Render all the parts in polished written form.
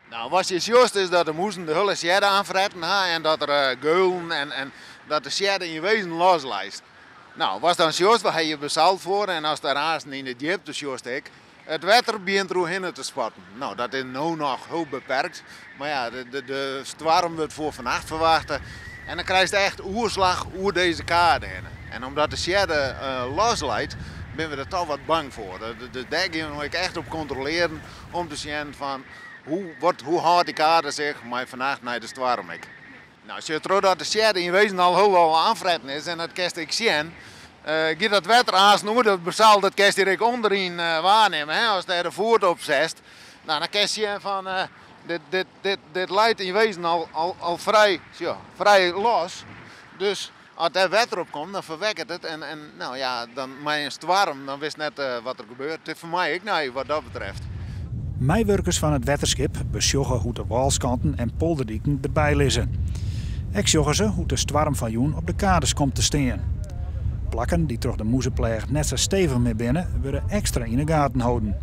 Nou, wat je sjochst is dat de mûzen de hiele sjedde aanfretten ha en dat der geulen en dat de sjedde yn wezen losleit. Nou, wat dan sjochst, we ha je basalt foar en as der aansten yn de djipte sjochst ek, it wetter begjint deroerhinne te spatten. Nou, dat is no noch hiel beperkt, mar ja, de stoarm wurdt foar fannacht ferwachte en dan krijst echt oerslach oer dizze kade hinne. En omdat de sjedde losleit, binne we der toch wat bang foar. Dus dêr gean we ek echt op kontrolearjen om te sjen fan hoe hâldt dy kade sich mei fannacht nei de stoarm ek. Nou, sjoch, trochdat de sjedde yn wezen al hiel aanfretten is en dat kinst ek sjen, giet dat wetter aansten oer dat basalt, dat kinst hjir ek ûnderyn waarnimme, hè, as dêr de foet op setst. Nou, dan kinst sjen fan dit leit yn wezen al frij, sjoch, frij los. Dus as dêr wetter op komt, dan ferwekket it en nou ja, dan mei in stoarm, dan witst net wat der gebeurt. It is foar my ek nij wat dat betreft. Meiwurkers fan it wetterskip besjogge hoe't de wâlskanten en polderdiken derby lizze. Ek sjogge se hoe't de stoarm fan jûn op de kades komt te stean. Plakken dy't troch de mûzepleach net sa stevich mear binne, wurde ekstra yn 'e gaten holden.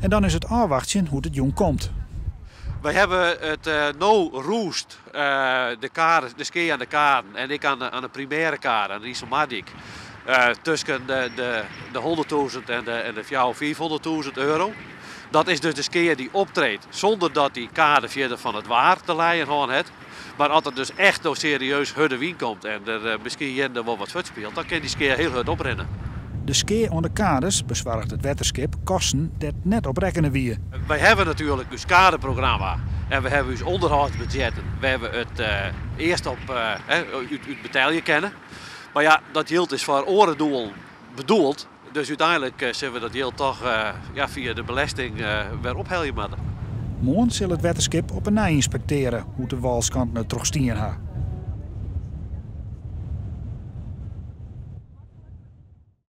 En dan is it ôfwachtsjen hoe't it jûn komt. Wy hawwe it no rûsd, de kade, de skea oan de kaden en ek oan de primêre kade, oan de Iselmardyk, tusken de 100.000 en de fjouwer, 500.000 euro. Dat is dus de skea dy't optreedt sûnder dat dy kade fierder fan it waar te lijen hân hat. Mar as der dus echt no serieus hurde wyn komt en der miskien hjir wol wat fuortspielt, dan kin dy skea hiel hurd oprinne. De skea oan de kades besoarget it wetterskip kosten dêr't net op rekkene wie. Wy hawwe natuerlik ús kadeprogramma en we hawwe ús ûnderhâldsbudzjetten wêr't we it earst op út betelje kinne. Mar ja, dat jild is foar oare doelen bedoeld. Dus úteinlik sille we dat jild toch fia de belesting wer ophelje moatte. Moarn sil it wetterskip op 'e nij ynspektearje hoe't de wâlskanten it trochstien ha.